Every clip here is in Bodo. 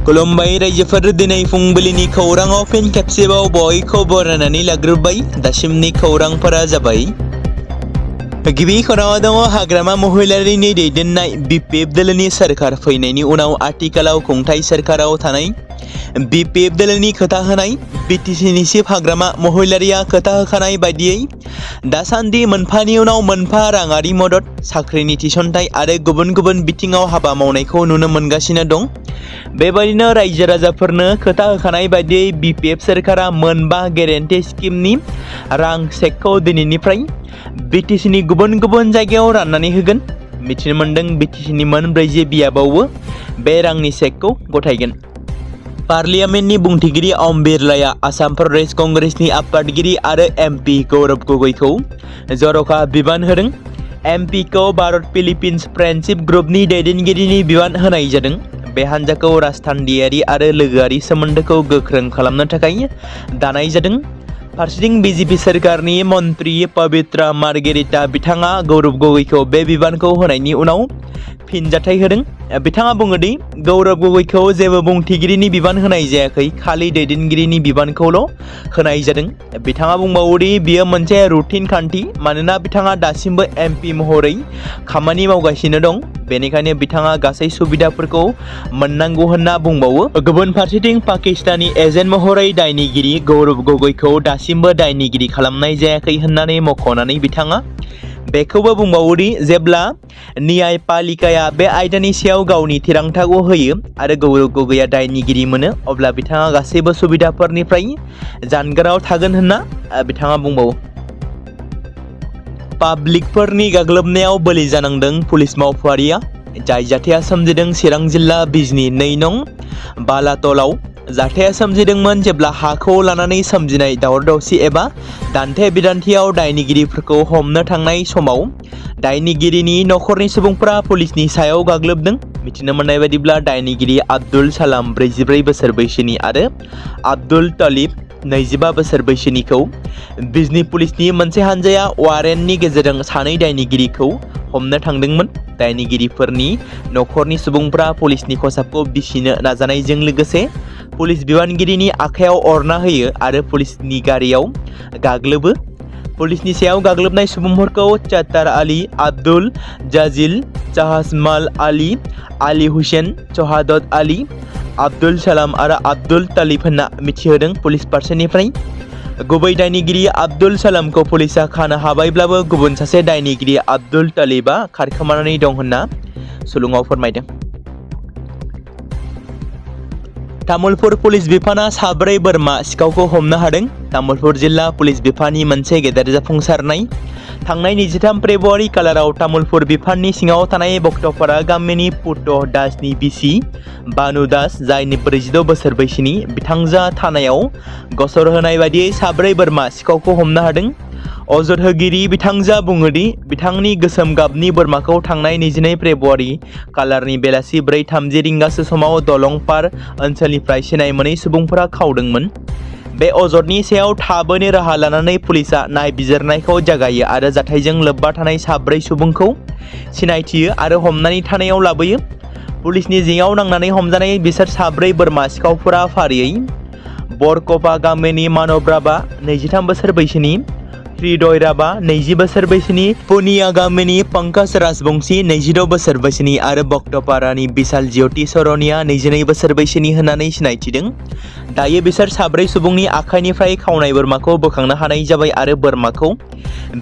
खुलुमबाय रायजोफोर दिनै फुंबिलिनि खौराङाव फिन खेबसेबाव बयखौ बरायनानै लाग्रोबाय। दासिमनि खौरांफोरा जाबाय। गिबि खौराङाव दङ हाग्रामा महिलारिनि दैदेननाय बिपिएफ दोलोनि सोरखार फैनायनि उनाव आथिखालाव खुंथाय सोरखाराव थानाय बिपिएफ दोलोनि खोथा होनाय बिटिसिनि चिफ हाग्रामा महिलारिया खोथा होखानाय बायदियै दासान्दि मोनफानि उनाव मोनफा राङारि मदद साख्रिनि थिसनथाय आरो गुबुन गुबुन बिथिङाव हाबा मावनायखौ नुनो मोनगासिनो दं। बेबायदिनो रायजो राजाफोरनो खोथा होखानाय बायदियै बिपिएफ सोरखारा मोनबा गेरेन्टि स्किमनि रां चेकखौ दिनैनिफ्राय बिटिसिनि गुबुन गुबुन जायगायाव राननानै होगोन। मिथिनो मोन्दों बिटिसिनि मोन 40 बियाबावबो बे रांनि चेकखौ गथायगोन। पार्लियामेन्टनि बुंथिगिरि ओम बिरलाया आसाम प्रदेश कंग्रेसनि आफादगिरि आरो एमपि गौरव गगैखौ जर'खा बिबान होदों। एमपिखौ भारत फिलिपिन्स फ्रेन्डशिप ग्रुपनि दैदेनगिरिनि बिबान होनाय जादों। बे हान्जाखौ राजथान्दैयारि आरो लोगोआरि सोमोन्दोखौ गोख्रों खालामनो थाखाय दानाय जादों। फारसेथिं बिजेपि सोरखारनि मन्त्रि पवित्र मार्गेरिटा बिथाङा गौरव गगैखौ बे बिबानखौ होनायनि उनाव फिनजाथाय होदों। बिथाङा बुङो दि गौरव गगैखौ जेबो बुंथिगिरिनि बिबान होनाय जायाखै, खालि दैदेनगिरिनि बिबानखौल' होनाय जादों। बिथाङा बुंबावो दि बियो मोनसे रुटिन खान्थि, मानोना बिथाङा दासिमबो एमपि महरै खामानि मावगासिनो दं। बेनिखायनो बिथाङा गासै सुबिदाफोरखौ मोननांगौ होनना बुंबावो। गुबुन फारसेथिं पाकिस्तानी एजेन्ट महरै दायनिगिरि गौरव गगैखौ दासिमबो दायनिगिरि खालामनाय जायाखै होननानै मख'नानै बिथाङा बेखौबो बुंबावो दि जेब्ला न्यायपालिकाया बे आयदानि सायाव गावनि थिरांथाखौ होयो आरो गौरव गगैया दायनिगिरि मोनो, अब्ला बिथाङा गासैबो सुबिदाफोरनिफ्राय जानगाराव थागोन होनना बिथाङा बुंबावो। पाब्लिकफोरनि गाग्लोबनायाव बलि जानांदों पुलिस मावफारिया। जाय जाथाया सोमजिदों चिरां जिल्ला बिजनी 2 नं बालातलाव। जाथाया सोमजिदोंमोन जेब्ला हाखौ लानानै सोमजिनाय दावराव-दावसि एबा दान्थे-बिदान्थेयाव दायनिगिरिफोरखौ हमनो थांनाय समाव दायनिगिरिनि नखरनि सुबुंफोरा पुलिसनि सायाव गाग्लोबदों। मिथिनो मोननाय बायदिब्ला दायनिगिरि आब्दुल सालाम 44 बोसोर बैसोनि आरो आब्दुल तलिब 25 बोसोर बैसोनिखौ बिजनी पुलिसनि मोनसे हानजाया वारेन्टनि गेजेरजों सानै दायनिगिरिखौ हमनो थांदोंमोन। दायनिगिरिफोरनि नखरनि सुबुंफोरा पुलिसनि खसाबखौ बिसिनो नाजानायजों लोगोसे पुलिस बिबानगिरिनि आखायाव अरना होयो आरो पुलिसनि गारियाव गाग्लोबो। पुलिसनि सायाव गाग्लोबनाय सुबुंफोरखौ चत्तार आली, आब्दुल जाजिल, जाहाजमाल आली, आली हुसैन, शहादत आली, आब्दुल सालाम आरो आब्दुल तलिब होनना मिथिहोदों पुलिस फारसेनिफ्राय। गुबै दायनिगिरि आब्दुल सालामखौ पुलिसा खानो हाबायब्लाबो गुबुन सासे दायनिगिरि आब्दुल तलिबा खारखोमानानै दं होनना सुलुङाव फोरमायदों। तामुलपुर पुलिस बिफाना 4 बोरमा सिखावखौ हमनो हादों। तामुलपुर जिल्ला पुलिस बिफाननि मोनसे गेदेर जाफुंसारनाय। थांनाय 23 फेब्रुआरि खालाराव तामुलपुर बिफाननि सिङाव थानाय बक्तपारा गामिनि पुट' दासनि बिसि बानु दास, जायनि 46 बोसोर बैसोनि, बिथांजोआ थानायाव गसर होनाय बायदियै 4 बोरमा सिखावखौ हमनो हादों। अजद होगिरि बिथांजोआ बुङो दि बिथांनि गोसोम गाबनि बोरमाखौ थांनाय 22 फेब्रुआरि खालारनि बेलासि 4:30 रिंगासो समाव दलंपार ओनसोलनिफ्राय सिनाय मोनै सुबुंफोरा खावदोंमोन। बे अजदनि सायाव थाबैनो राहा लानानै पुलिसा नायबिजिरनायखौ जागायो आरो जाथायजों लोब्बा थानाय 4 सुबुंखौ सिनायथियो आरो हमनानै थानायाव लाबोयो। पुलिसनि जिङाव नांनानै हमजानाय बिसोर 4 बोरमा सिखावफोरा फारियै बरकपा गामिनि मानव राभा 23 बोसोर बैसोनि, हृदय राभा 20 बोसोर बैसोनि, पुनिया गामिनि पंकज राजबंशी 26 बोसोर बैसोनि आरो बक्तपारानि बिशाल ज्योति सरनिया 22 बोसोर बैसोनि होननानै सिनायथिदों। दायो बिसोर 4 सुबुंनि आखाइनिफ्राय खावनाय बोरमाखौ बोखांनो हानाय जाबाय आरो बोरमाखौ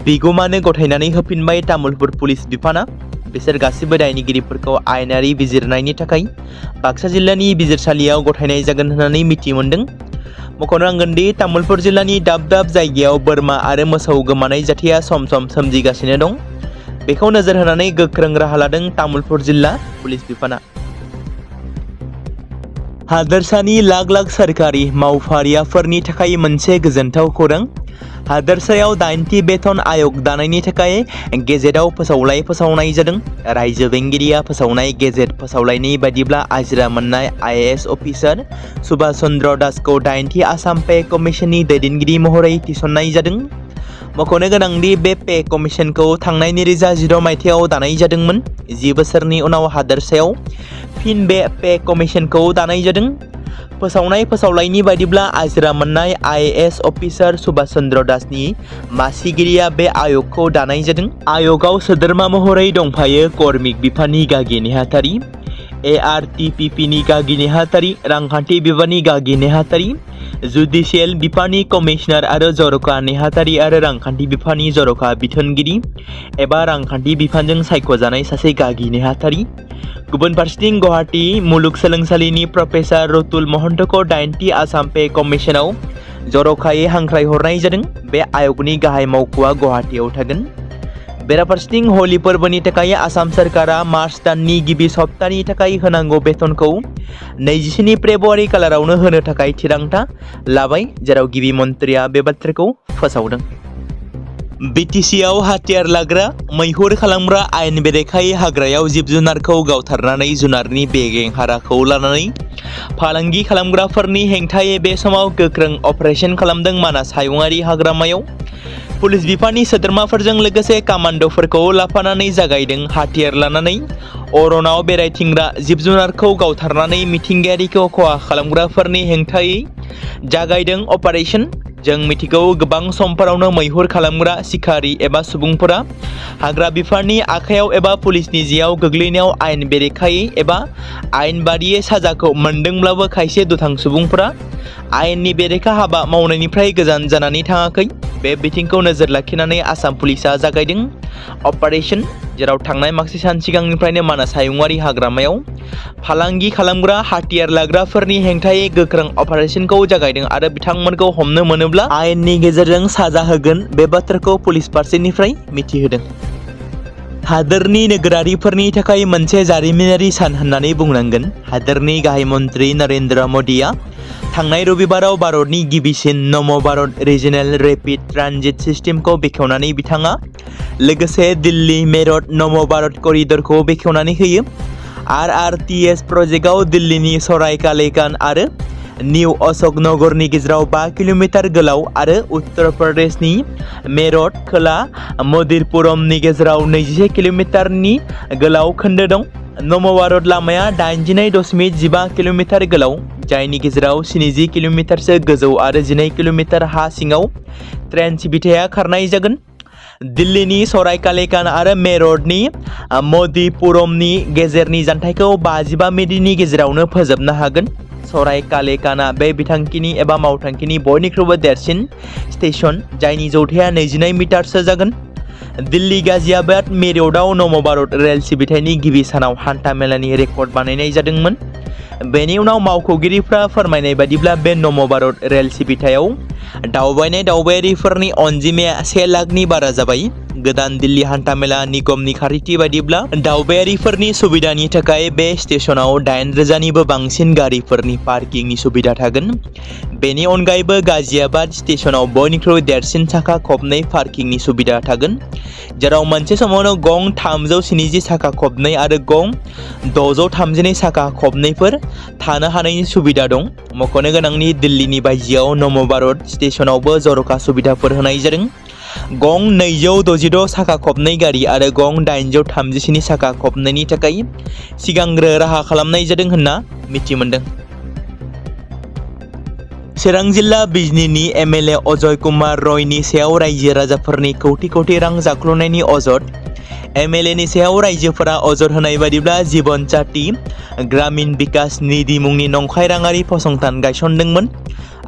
बिगुमानो गथायनानै होफिनबाय तामुलपुर पुलिस बिफाना। बिसोर गासिबो दायनिगिरिफोरखौ आयेनारि बिजिरनायनि थाखाय बाक्सा जिल्लानि बिजिरसालियाव गथायनाय जागोन होननानै मिथि मोन्दों। मख'नो नांगोन दि तामुलपुर जिल्लानि दाब दाब जायगायाव बोरमा आरो मोसौ गोमानाय जाथाया सम सम सोमजिगासिनो दं। बेखौ नोजोर होनानै गोख्रों राहा लादों तामुलपुर जिल्ला पुलिस बिफाना। हादोरसानि लाख लाख सोरखारि मावफारियाफोरनि थाखाय मोनसे गोजोनथाव खौरां। हादोरसायाव 8थि बेथन आयोग दानायनि थाखाय गेजेटआव फोसावनाय जादों। रायजो बेंगिरिया फोसावनाय गेजेट फोसावलायनि बायदिब्ला आजिरा मोननाय आईएएस अफिसार सुभाष चन्द्र दासखौ 8थि आसाम पे कमिसननि दैदेनगिरि महरै थिसननाय जादों। मख'नो गोनांदि बे पे कमिसनखौ थांनाय 2016 मायथाइयाव दानाय जादोंमोन। 10 बोसोरनि उनाव हादोरसायाव फिन बे पे कमिसनखौ दानाय जादों। फोसावलायनि बायदिब्ला आजिरा मोननाय IAS अफिसार सुभाष चन्द्र दासनि मासिगिरिया बे आयगखौ दानाय जादों। आयगाव सोद्रोमा महरै दंफायो कर्मिक बिफाननि गागि नेहाथारि, ARTPP नि गागि नेहाथारि, रांखान्थि बिफाननि गागि नेहाथारि, जुडिसियेल बिफाननि कमिशनार आरो जर'खा नेहाथारि आरो रांखान्थि बिफाननि जर'खा बिथोनगिरि एबा रांखान्थि बिफानजों सायख'जानाय सासे गागि नेहाथारि। गुबुन फारसेथिं गुवाहाटी मुलुगसोलोंसालिनि प्रफेसार रतुल महन्तखौ 9थि आसाम पे कमिसनाव जर'खायै हांख्रायहरनाय जादों। बे आयगनि गाहाय मावख'आ गुवाहाटीआव थागोन। बेराफारसेथिं हलि फोरबोनि थाखाय आसाम सोरखारा मार्च दाननि गिबि सप्तानि थाखाय होनांगौ बेथनखौ 27 फेब्रुवारि खालारावनो होनो थाखाय थिरांथा लाबाय, जेराव गिबि मन्थ्रिया बे बाथ्राखौ फोसावदों। BTCआव हाथियार लाग्रा, मैहुर खालामग्रा आयेन बेरेखायै हाग्रायाव जिब-जुनारखौ गावथारनानै जुनारनि बेगें हाराखौ लानानै फालांगि खालामग्राफोरनि हेंथायै बे समाव गोख्रों अपारेशन खालामदों मानास हायुङारि हाग्रामायाव। पुलिस बिफाननि सोद्रोमाफोरजों लोगोसे कामान्ड'फोरखौ लाफानानै जागायदों हाथियार लानानै अरनाव बेरायथिंग्रा जिब-जुनारखौ गावथारनानै मिथिंगायारिखौ खहा खालामग्राफोरनि हेंथायै जागायदों अपारेशन। जों मिथिगौ गोबां समफोरावनो मैहुर खालामग्रा सिखारि एबा सुबुंफोरा हाग्रा बिफाननि आखायाव एबा पुलिसनि जेआव गोग्लैनायाव आयेन बेरेखायै एबा आयेन बादियै साजाखौ मोनदोंब्लाबो खायसे दुथां सुबुंफोरा आयेननि बेरेखा हाबा मावनायनिफ्राय गोजान जानानै थाङाखै। बे बिथिंखौ नोजोर लाखिनानै आसाम पुलिसआ जागायदों अपारेशन, जेराव थांनाय माखासे सान सिगांनिफ्रायनो मानास हायुङारि हाग्रामायाव फालांगि खालामग्रा हाथियार लाग्राफोरनि हेंथायै गोख्रों अपारेशनखौ जागायदों आरो बिथांमोनखौ हमनो मोनोब्ला आयेननि गेजेरजों साजा होगोन, बे बाथ्राखौ पुलिस फारसेनिफ्राय मिथिहोदों। हादोरनि नोगोरारिफोरनि थाखाय मोनसे जारिमिनारि सान होननानै बुंनांगोन। हादोरनि गाहाय मन्थ्रि नरेन्द्र मदिया थांनाय रबिबाराव भारतनि गिबिसिन नमो भारत रिजनेल रेपिड ट्रान्जिट सिस्टेमखौ बेखेवनानै बिथाङा लोगोसे दिल्ली मेरठ नमो भारत करिडरखौ बेखेवनानै होयो। RRTS प्रजेक्टआव दिल्लीनि सराय काले-खान आरो निउ अशोक नगरनि गेजेराव 5 किल'मिटार गोलाव आरो उत्तर प्रदेशनि मेरठ खोला मदिरपुरमनि गेजेराव 21 किल'मिटारनि गोलाव खोन्दो दं। नमो भारत लामाया 89.15 किल'मिटार गोलाव, जायनि गेजेराव 70 किल'मिटारसो गोजौ आरो 12 किल'मिटार हा सिङाव ट्रेन सिबिथाया खारनाय जागोन। दिल्लीनि सराय काले-खान आरो मेरठनि मदिपुरमनि गेजेरनि जानथायखौ 55 मिनिटनि गेजेरावनो फोजोबनो हागोन। सराय काले-खानआ बे बिथांखिनि एबा मावथांखिनि बयनिख्रुइबो देरसिन स्टेशन, जायनि जौथाया 22 मिटारसो जागोन। दिल्ली गाजियाबाद मेरठआव नमो भारत रेल सिबिथायनि गिबि सानाव हान्था मेलानि रेकर्ड बानायनाय जादोंमोन। बेनि उनाव मावख'गिरिफ्रा फोरमायनाय बादिब्ला बे नमो भारत रेल सिबिथायाव दावबायनाय दावबायारिफोरनि अनजिमाया 1 लाखनि बारा जाबाय। गोदान दिल्ली हान्थामेला निगमनि खारिथि बादिब्ला दावबायारिफोरनि सुबिदानि थाखाय बे स्टेशनाव 8,000निबो बांसिन गारिफोरनि पार्किंनि सुबिदा थागोन। बेनि अनगायैबो गाजियाबाद स्टेशनाव बयनिख्रुइ देरसिन साखा खबनै पार्किंनि सुबिदा थागोन, जेराव मोनसे समावनो गं 370 साखा खबनै आरो गं 632 साखा खबनैफोर थानो हानायनि सुबिदा दं। मख'नो गोनांनि दिल्लीनि बायजोआव नमो भारत स्टेशनावबो जर'खा सुबिदाफोर होनाय जादों। गं 266 साखा खबनै गारि आरो गं 837 साखा खबनैनि थाखाय सिगांग्रो राहा खालामनाय जादों होनना मिथि मोनदों। चिरां जिल्ला बिजनीनि MLA अजय कुमार रयनि सायाव रायजो राजाफोरनि कौटि रां जाख्ल'नायनि अजद। MLAनि सायाव रायजोफोरा अजद होनाय बादिब्ला जीवन ज्योति ग्रामीण विकास निधि मुंनि नंखाय राङारि फसंथान गायसनदोंमोन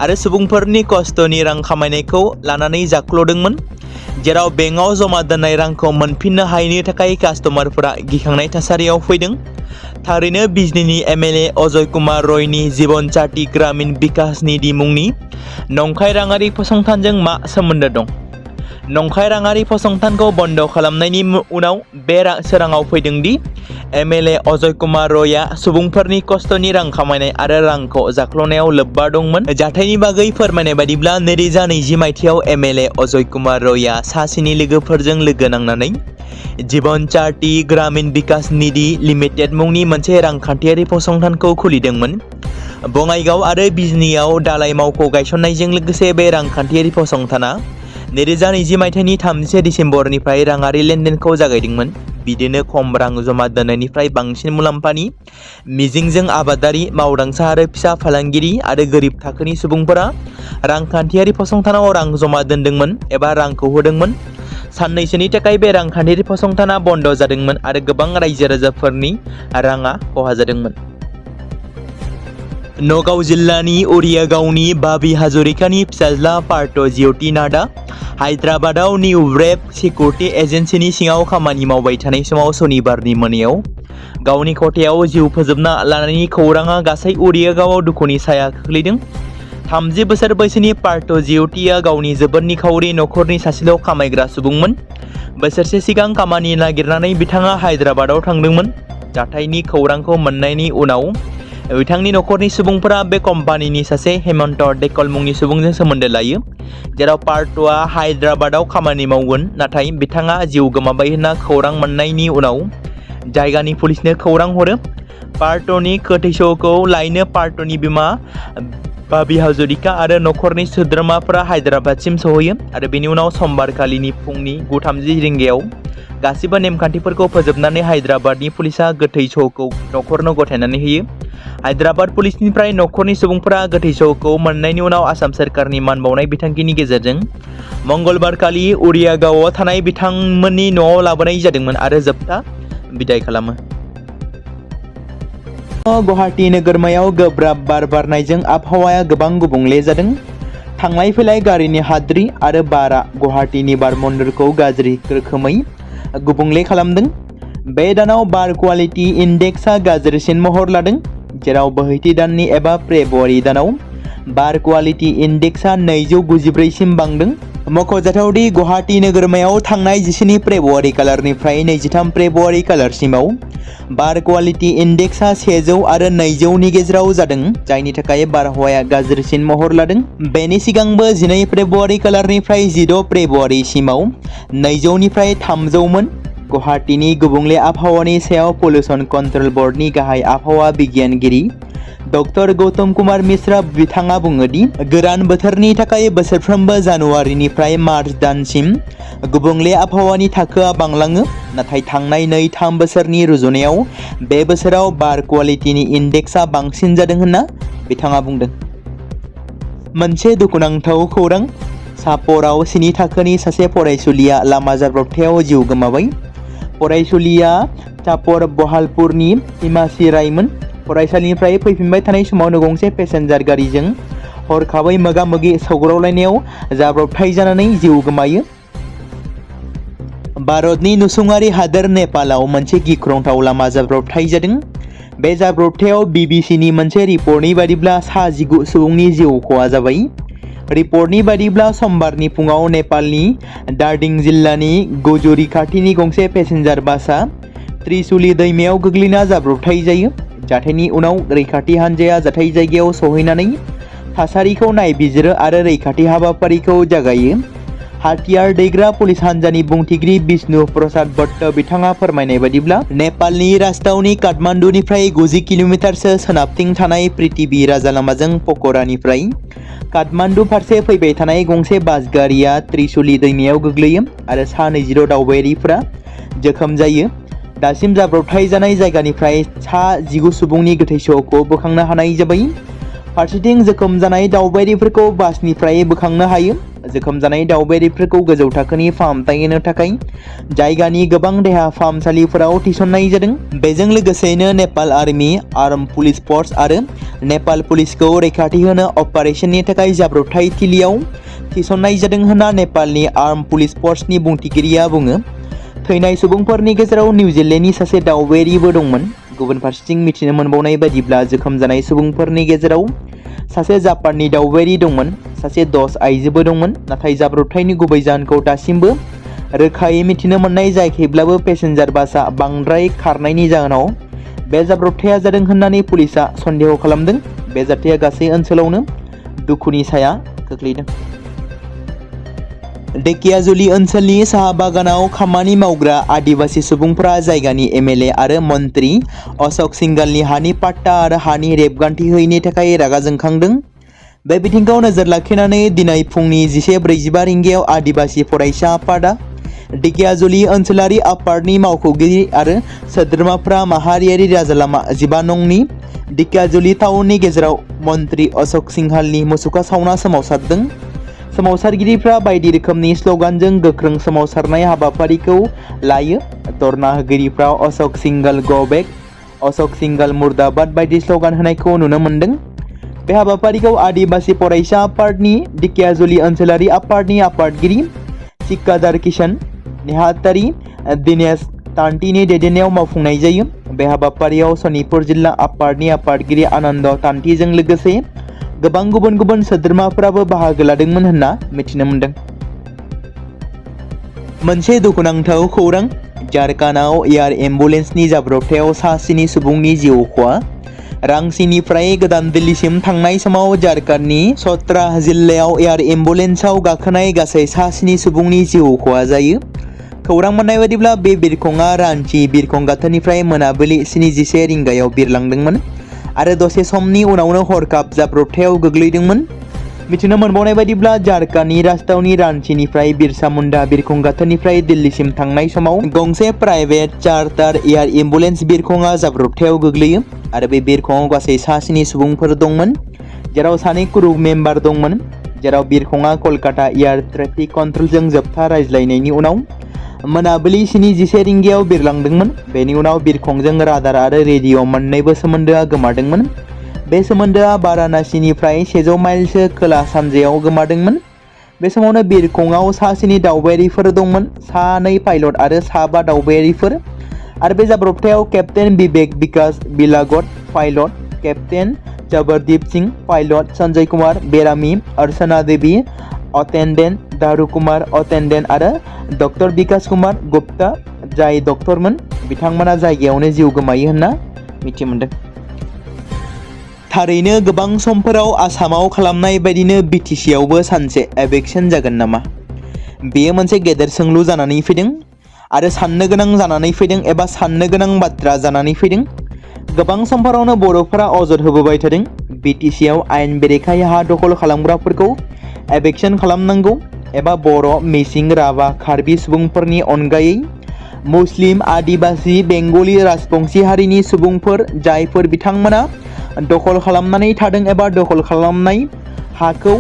आरो सुबुंफोरनि खस्थ'नि रां खामायनायखौ लानानै जाख्ल'दोंमोन, जेराव बेंकआव जमा दोननाय रांखौ मोनफिननो हायैनि थाखाय कास्टमारफोरा गिखांनाय थासारियाव फैदों। थारैनो बिजनीनि MLA अजय कुमार रयनि जीवन ज्योति ग्रामीण विकास निधि मुंनि नंखाय राङारि फसंथानजों मा सोमोन्दो दं? नंखाय राङारि फसंथानखौ बन्द खालामनायनि उनाव बे सोराङाव फैदों दि MLA अजय कुमार रयआ सुबुंफोरनि खस्थ'नि रां खामायनाय आरो रांखौ जाख्ल'नायाव लोब्बा दंमोन। जाथायनि बागै फोरमायनाय बादिब्ला 2020 मायथाइयाव MLA अजय कुमार रयआ सासेनि लोगोफोरजों लोगो नांनानै जीवन ज्योति ग्रामीण विकास निधि लिमिटेड मुंनि मोनसे रांखान्थियारि फसंथानखौ खुलिदोंमोन। बङाइगाव आरो बिजनीआव दालाय मावख' गायसननायजों लोगोसे बे रांखान्थियारि फसंथाना 2020 मायथाइनि 31 दिसेम्बरनिफ्राय राङारि लेनदेनखौ जागायदोंमोन। बिदिनो खम रां जमा दोननायनिफ्राय बांसिन मुलाम्फानि मिजिंजों आबादारि, मावदांसा आरो फिसा फालांगिरि आरो गोरिब थाखोनि सुबुंफोरा रांखान्थियारि फसंथानाव रां जमा दोनदोंमोन एबा रांखौ होदोंमोन। साननैसोनि थाखाय बे रांखान्थियारि फसंथाना बन्द जादोंमोन आरो गोबां रायजो राजाफोरनि राङा खहा जादोंमोन। नगाव जिल्लानि उरिया गावनि बाबी हाजरिकानि फिसाज्ला पार्थ ज्योति नाथआ हायद्राबादाव निउ वेब सिकिउरिटि एजेन्सिनि सिङाव खामानि मावबाय थानाय समाव सनिबारनि मोनायाव गावनि खथायाव जिउ फोजोबना लानायनि खौराङा गासै उरिया गावआव दुखुनि साया खोख्लैदों। 30 बोसोर बैसोनि पार्थ ज्योतिया गावनि जोबोद निखावरि नखरनि सासेल' खामायग्रा सुबुंमोन। बोसोरसे सिगां खामानि नागिरनानै बिथाङा हायद्राबादाव थांदोंमोन। जाथायनि खौरांखौ मोननायनि उनाव बिथांनि नखरनि सुबुंफोरा बे कम्पानिनि सासे हेमन्त डेकल मुंनि सुबुंजों सोमोन्दो लायो, जेराव पार्थआ हायद्राबादाव खामानि मावगोन, नाथाय बिथाङा जिउ गोमाबाय होनना खौरां मोननायनि उनाव जायगानि पुलिसनो खौरां हरो। पार्थनि गोथैसखौ लायनो पार्थनि बिमा बाबी हाजरिका आरो नखरनि सोद्रोमाफोरा हायद्राबादसिम सहैयो आरो बेनि उनाव समबारखालिनि फुंनि 9:30 रिंगायाव गासिबो नेमखान्थिफोरखौ फोजोबनानै हायद्राबादनि पुलिसा गोथै सहखौ नखरनो गथायनानै होयो। हायद्राबाद पुलिसनिफ्राय नखरनि सुबुंफोरा गोथै सहखौ मोननायनि उनाव आसाम सोरखारनि मान बावनाय बिथांखिनि गेजेरजों मंगलबारखालि उरिया गावआव थानाय बिथांमोननि न'आव लाबोनाय जादोंमोन आरो जोबथा बिदाय खालामो। गुवाहाटी नोगोरमायाव गोब्राब बार बारनायजों आबहावाया गोबां गुबुंले जादों। थांलाय फैलाय गारिनि हाद्रि आरो बारा गुवाहाटीनि बारमण्डलखौ गाज्रि रोखोमै गुबुंले खालामदों। बे दानाव बार क्वालिटि इन्डेक्सआ गाज्रिसिन महर लादों, जेराव बोहैथि दाननि एबा फेब्रुवारि दानाव बार क्वालिटि इन्डेक्सआ 294 सिम बांदों। मख'जाथाव दि गुवाहाटी नोगोरमायाव थांनाय 17 फेब्रुवारि खालारनिफ्राय 23 फेब्रुवारि खालारसिमाव बार क्वालिटि इन्डेक्सआ 100 आरो 200 नि गेजेराव जादों, जायनि थाखाय बारहावाया गाज्रिसिन महर लादों। बेनि सिगांबो 12 फेब्रुवारि खालारनिफ्राय 16 फेब्रुवारि सिमाव 200 निफ्राय 300 मोन। गुवाहाटीनि गुबुंले आबहावानि सायाव पल्युसन कन्ट्रल बर्डनि गाहाय आबहावा बिगियानगिरि डक्टर गौतम कुमार मिश्रा बिथाङा बुङो दि गोरान बोथोरनि थाखाय बोसोरफ्रोमबो जानुवारिनिफ्राय मार्च दानसिम गुबुंले आबहावानि थाखोआ बांलाङो, नाथाय थांनाय 2-3 बोसोरनि रुजुनायाव बे बोसोराव बार क्वालिटिनि इन्डेक्सआ बांसिन जादों होनना बिथाङा बुंदों। मोनसे दुखुनांथाव खौरां, सापराव 7 थाखोनि सासे फरायसुलिया लामा जाब्रबथायाव जिउ गोमाबाय। फरायसुलिया चापर बहालपुरनि हिमासि रायमोन। फरायसालिनिफ्राय फैफिनबाय थानाय समावनो गंसे पेसेन्जार गारिजों हरखाबै मोगा-मोगि सौग्रावलायनायाव जाब्रबथाय जानानै जिउ गोमायो। भारतनि नसुंआरि हादोर नेपालाव मोनसे गिख्रंथाव लामा जाब्रबथाय जादों। बे जाब्रबथायाव बिबिसिनि मोनसे रिपर्टनि बादिब्ला सा 19 सुबुंनि जिउ खहा जाबाय। रिपर्टनि बादिब्ला समबारनि फुङाव नेपालनि दार्जिलिं जिल्लानि गजुरी खाथिनि गंसे पेसेन्जार बासआ त्रिशुली दैमायाव गोग्लैना जाब्रबथाय जायो। जाथायनि उनाव रैखाथि हान्जाया जाथाय जायगायाव सहैनानै थासारिखौ नायबिजिरो आरो रैखाथि हाबाफारिखौ जागायो। हाथियार दैग्रा पुलिस हान्जानि बुंथिगिरि बिष्णु प्रसाद भट्ट बिथाङा फोरमायनाय बादिब्ला नेपालनि राजथावनि काठमान्डुनिफ्राय 90 किल'मिटारसो सोनाबथिं थानाय पृथ्वी राजा लामाजों पकरानिफ्राय काठमान्डु फारसे फैबाय थानाय गंसे बास गारिया त्रिशुली दैमायाव गोग्लैयो आरो सा 20 दावबायारिफोरा जोखोम जायो। दासिम जाब्रबथाय जानाय जायगानिफ्राय सा 19 सुबुंनि गोथै सहखौ बोखांनो हानाय जाबाय। फारसेथिं जोखोम जानाय दावबायारिफोरखौ बासनिफ्राय बोखांनो हायो। जोखोम जानाय दावबायारिफोरखौ गोजौ थाखोनि फाहामथाय होनो थाखाय जायगानि गोबां देहा फाहामसालिफोराव थिसननाय जादों। बेजों लोगोसेनो नेपाल आर्मी, आर्म पुलिस फर्स आरो नेपाल पुलिसखौ रैखाथि होनो अपारेशननि थाखाय जाब्रबथाय थिलियाव थिसननाय जादों होनना नेपालनि आर्म पुलिस फर्सनि बुंथिगिरिया बुङो। थैनाय सुबुंफोरनि गेजेराव निउजिलेन्डनि सासे दावबायारिबो दंमोन। गुबुन फारसेथिं मिथिनो मोनबावनाय बादिब्ला जोखोम जानाय सुबुंफोरनि गेजेराव सासे जापाननि दावबायारि दंमोन। सासे डच आइजोबो दंमोन, नाथाय जाब्रबथायनि गुबै जाहोनखौ दासिमबो रोखायै मिथिनो मोननाय जायाखैब्लाबो पेसेन्जार बासआ बांद्राय खारनायनि जाहोनाव बे जाब्रबथाया जादों होननानै पुलिसआ सन्देह खालामदों। बे जाथाया गासै ओनसोलावनो दुखुनि साया खोख्लैदों। धेकियाजुलि ओनसोलनि साहा बागानाव खामानि मावग्रा आदिबासि सुबुंफोरा जायगानि एमएलए आरो मन्त्रि अशोक सिंघालनि हानि पाट्टा आरो हानि रेबगान्थि होयैनि थाखाय रागा जोंखांदों। बे बिथिंखौ नोजोर लाखिनानै दिनै फुंनि 11:45 रिंगायाव आदिबासि फरायसा आफादा दिकियाजुलि ओनसोलारि आफादनि मावख'गिरि आरो सोद्रोमाफ्रा माहारियारि राजालामा 15 नंनि दिकियाजुलि टाउननि गेजेराव मन्त्रि अशोक सिंहालनि मुसुखा सावना सोमावसारदों। सोमावसारगिरिफ्रा बायदि रोखोमनि स्ल'गानजों गोख्रों सोमावसारनाय हाबाफारिखौ लायो। धरना होगिरिफ्रा अशोक सिंघल गो बेक, अशोक सिंघल मुर्दाबाद बायदि स्ल'गान होनायखौ नुनो मोन्दों। बे हाबाफारिखौ आदिबासी फरायसा आफादनि दिकियाजुलि ओनसोलारि आफादनि आफादगिरि सिक्कादार किशन नेहातारि दिनेश तान्तिनि दैदेननायाव मावफुंनाय जायो। बे हाबाफारियाव सनितपुर जिल्ला आफादनि आफादगिरि आनन्द तान्तिजों लोगोसे गोबां गुबुन गुबुन सोद्रोमाफोराबो बाहागो लादोंमोन होनना मिथिनो मोन्दों। मोनसे दुखुनांथाव खौरां, झारखन्डआव एयार एम्बुलेन्सनि जाब्रबथायाव सा 7 सुबुंनि जिउ खहा। रांचीनिफ्राय गोदान दिल्लीसिम थांनाय समाव झारखन्डनि चतरा जिल्लायाव एयार एम्बुलेन्सआव गाखोनाय गासै सा 7 सुबुंनि जिउ खहा जायो। खौरां मोननाय बायदिब्ला बे बिरखंआ रांची बिरखं गाथोननिफ्राय मोनाबिलि 7:11 रिंगायाव बिरलांदोंमोन आरो दसे समनि उनावनो हरखाब जाब्रबथायाव गोग्लैदोंमोन। मिथिनो मोनबावनाय बायदिब्ला झारखन्डनि राजथावनि रांचीनिफ्राय बिरसा मुन्डा बिरखं गाथोननिफ्राय दिल्लीसिम थांनाय समाव गंसे प्राइभेट चार्टार एयार एम्बुलेन्स बिरखंआ जाब्रबथायाव गोग्लैयो आरो बे बिरखंआव गासै सा 7 सुबुंफोर दंमोन, जेराव 2 क्रू मेम्बार दंमोन। जेराव बिरखंआ कलकाता एयार ट्रेफिक कन्ट्रलजों जोबथा रायज्लायनायनि उनाव मोनाबिलि 7:11 रिंगायाव बिरलांदोंमोन। बेनि उनाव बिरखंजों रादार आरो रेडिअ' मोन्नैबो सोमोन्दोआ गोमादोंमोन। बे सोमोन्दोआ वाराणसीनिफ्राय 100 माइलसो खोला सानजायाव गोमादोंमोन। बे समावनो बिरखंआव सा 7 दावबायारिफोर दंमोन, सा 2 पाइलट आरो सा 5 दावबायारिफोर। आरो बे जाब्रबथायाव केप्टेन विवेक विकास बिलागत pilot, captain Jabardeep Singh pilot, Sanjay Kumar बेरामी, अर्चना देवी अटेन्डेन्ट, दारू कुमार अटेन्डेन्ट आरो डक्टर विकास कुमार गुप्ता जाय डक्टरमोन बिथांमोना जायगायावनो जिउ गोमायो होनना मिथि मोन्दों। थारैनो गोबां समफोराव आसामाव खालामनाय बायदिनो बिटिसिआवबो सानसे एभिक्सन जागोन नामा? बेयो मोनसे गेदेर सोंलु जानानै फैदों आरो साननो गोनां जानानै फैदों एबा साननो गोनां बाथ्रा जानानै फैदों। गोबां समफोरावनो बर'फोरा अजद होबोबाय थादों बिटिसिआव आयेन बेरेखायै हा दखल खालामग्राफोरखौ एभिक्सन खालामनांगौ एबा बर', मिसिं, राभा, कार्बि सुबुंफोरनि अनगायै मुस्लिम, आदिबासि, बेंगलि, राजबंसि हारिनि सुबुंफोर जायफोर बिथांमोना दखल खालामनानै थादों एबा दखल खालामनाय हाखौ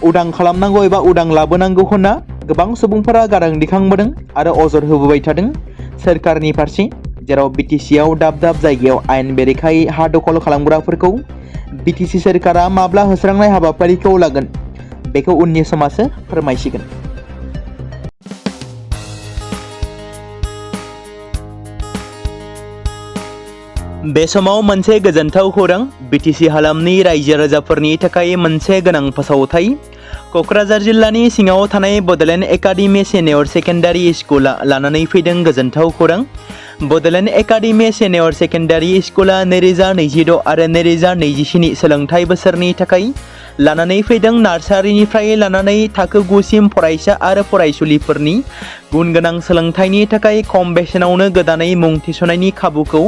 उदां खालामनांगौ एबा उदां लाबोनांगौ होनना गोबां सुबुंफोरा गारां दिखांबोदों आरो अजद होबोबाय थादों सोरखारनि फारसे। जेराव बिटिसिआव दाब दाब जायगायाव आयेन बेरेखायै हा दखल खालामग्राफोरखौ बिटिसि सोरखारा माब्ला होस्रांनाय हाबाफारिखौ लागोन बेखौ उननि समासो फोरमायसिगोन। बे समाव मोनसे गोजोनथाव खौरां, बिटिसि हालामनि रायजो राजाफोरनि थाखाय मोनसे गोनां फोसावथाय। क'क्राझार जिल्लानि सिङाव थानाय बड'लेण्ड एकाडेमि सिनियर सेकेन्डारि स्कुला लानानै फैदों गोजोनथाव खौरां। बड'लेण्ड एकाडेमि सिनियर सेकेन्डारि स्कुला 2026 आरो 2027 सोलोंथाइ बोसोरनि थाखाय लानानै फैदों नार्सारिनिफ्राय लानानै थाखो 9 सिम फरायसा आरो फरायसुलिफोरनि गुन गोनां सोलोंथाइनि थाखाय खम बेसेनावनो गोदानै मुं थिसननायनि खाबुखौ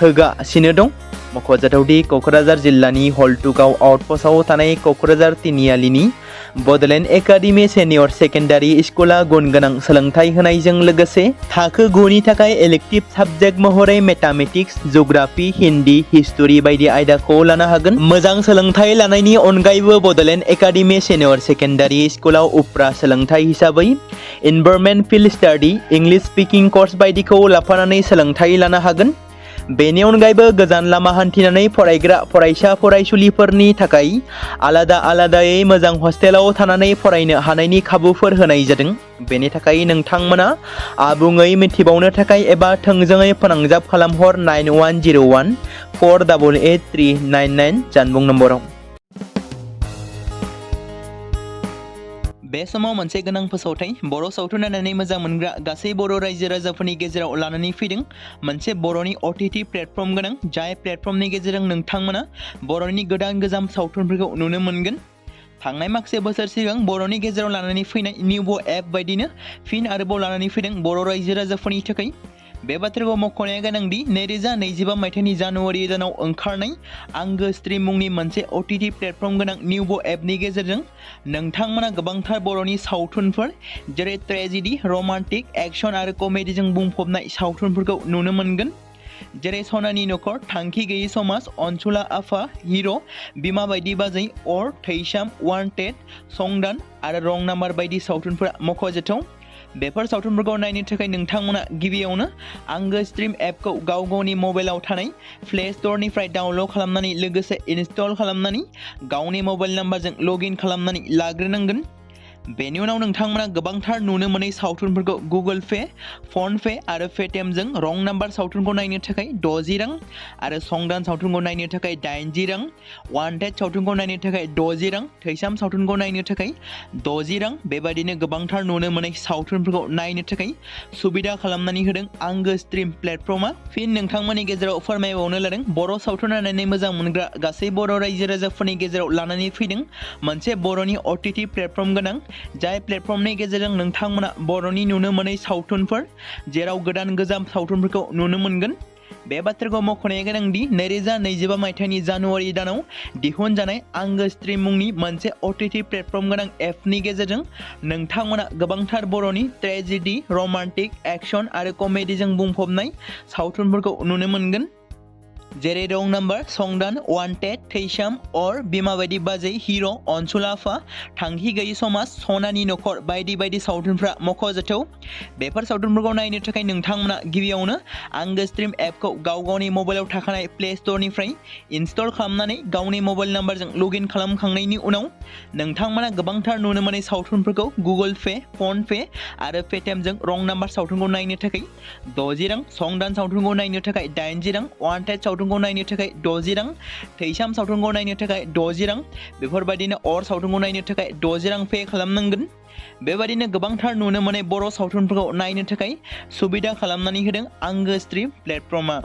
होगासिनो दं। मख'जाथावदि क'क्राझार जिल्लानि हल्टुगाव आउटपस्टआव थानाय क'क्राझार तिनिआलिनि बड'लेण्ड एकाडेमि सिनियर सेकेन्डारि स्कुला गुन गोनां सोलोंथाइ होनायजों लोगोसे थाखो 9 नि थाखाय इलेक्टिभ साबजेक्ट महरै मेथामेटिक्स, जिअ'ग्राफि, हिन्दी, हिस्टरि बायदि आयदाखौ लानो हागोन। मोजां सोलोंथाइ लानायनि अनगायैबो बड'लेण्ड एकाडेमि सिनियर सेकेन्डारि स्कुलाव उफ्रा सोलोंथाइ हिसाबै environment field study, English speaking course बायदिखौ लाफानानै सोलोंथाइ लानो हागोन। बेनि अनगायैबो गोजान लामा हान्थिनानै फरायग्रा फरायसा फरायसुलिफोरनि थाखाय आलादा आलादायै मोजां हस्टेलाव थानानै फरायनो हानायनि खाबुफोर होनाय जादों। बेनि थाखाय नोंथांमोना आबुङै मिथिबावनो थाखाय एबा थोंजोङै फोनांजाब खालामहर 9101 488 399 जानबुं नम्बराव। बे समाव मोनसे गोनां फोसावथाय, बर' सावथुन नायनानै मोजां मोनग्रा गासै बर' रायजो राजाफोरनि गेजेराव लानानै फैदों मोनसे बर'नि OTT प्लेटफर्म गोनां, जाय प्लेटफर्मनि गेजेरजों नोंथांमोना बर'नि गोदान गोजाम सावथुनफोरखौ नुनो मोनगोन। थांनाय माखासे बोसोर सिगां बर'नि गेजेराव लानानै फैनाय निउबो एप बायदिनो फिन आरोबाव लानानै फैदों बर' रायजो राजाफोरनि थाखाय। बे बाथ्राखौ मख'नाया गोनांदि 2025 मायथाइनि जानुवारि दानाव ओंखारनाय आंगो स्ट्रीम मुंनि मोनसे OTT प्लेटफर्म गोनां निउबो एपनि गेजेरजों नोंथांमोना गोबांथार बर'नि सावथुनफोर जेरै ट्रेजेडी, रमान्टिक, एक्शन आरो कमेडीजों बुंफबनाय सावथुनफोरखौ नुनो मोनगोन। जेरै सनानि नखर, थांखि गैयै समाज, अनसुला आफा, हिरो, बिमा बायदि बाजै, अर, थैसाम, वान्टेड, संदान आरो रं नाम्बार बायदि सावथुनफोरा मख'जाथाव। बेफोर सावथुनफोरखौ नायनो थाखाय नोंथांमोना गिबियावनो आंगो स्ट्रीम एपखौ गावनि मबाइलाव थानाय प्ले स्ट'रनिफ्राय डाउनल'ड खालामनानै लोगोसे इनस्टल खालामनानै गावनि मबाइल नाम्बारजों लगइन खालामनानै लाग्रोनांगोन। बेनि उनाव नोंथांमोना गोबांथार नुनो मोनै सावथुनफोरखौ गुगोल पे, फन पे आरो पेटिएमजों रं नाम्बार सावथुनखौ नायनो थाखाय 60 रां आरो संदान सावथुनखौ नायनो थाखाय 80 रां, वान्टेड सावथुनखौ नायनो थाखाय 60 रां, थैसाम सावथुनखौ नायनो थाखाय 60 रां बेबायदिनो गोबांथार नुनो मोनै सावथुनफोरखौ नायनो थाखाय सुबिदा खालामनानै होदों आंगो स्ट्रीम प्लेटफर्मा। फिन नोंथांमोननि गेजेराव फोरमायबावनो लादों बर' सावथुन नायनानै मोजां मोनग्रा गासै बर' रायजो राजाफोरनि गेजेराव लानानै फैदों मोनसे बर'नि OTT प्लेटफर्म गोनां जाय प्लेटफर्मनि गेजेरजों नोंथांमोना बर'नि नुनो मोनै सावथुनफोर जेराव गोदान गोजाम सावथुनफोरखौ नुनो मोनगोन। बे बाथ्राखौ मख'नाया गोनांदि 2025 मायथाइनि जानुवारि दानाव दिहुनजानाय आंगो स्ट्रीम मुंनि मोनसे OTT प्लेटफर्म गोनां एपनि गेजेरजों नोंथांमोना गोबांथार बर'नि ट्रेजेडी, रमान्टिक, एक्शन आरो कमेडीजों बुंफबनाय सावथुनफोरखौ नुनो मोनगोन। जेरै रं नाम्बार, संदान, वान्टेड, थैसाम, अर, बिमा बायदि बाजै, हिरो, अनसुला आफा, थांखि गैयै समाज, सनानि नखर बायदि बायदि सावथुनफ्रा मख'जाथाव। बेफोर सावथुनफोरखौ नायनो थाखाय नोंथांमोना गिबियावनो आंगो स्ट्रीम एपखौ गावनि मबाइलाव थाखानाय प्ले स्ट'रनिफ्राय इनस्टल खालामनानै गावनि मबाइल नाम्बारजों लगइन खालामखांनायनि उनाव नोंथांमोना गोबांथार नुनो मोनै सावथुनफोरखौ गुगोल पे, फन पे आरो पेटिएमजों रं नाम्बार सावथुनखौ नायनो थाखाय 60 रां, संदान सावथुनखौ नायनो थाखाय 80 रां, वान्टेड सावथुनखौ नायनो थाखाय 60 रां, थैसाम सावथुनखौ नायनो थाखाय 60 रां बेफोरबायदिनो अर सावथुनखौ नायनो थाखाय 60 रां पे खालामनांगोन। बेबायदिनो गोबांथार नुनो मोनै बर' सावथुनफोरखौ नायनो थाखाय सुबिदा खालामनानै होदों आंगो स्ट्रीम प्लेटफर्मा।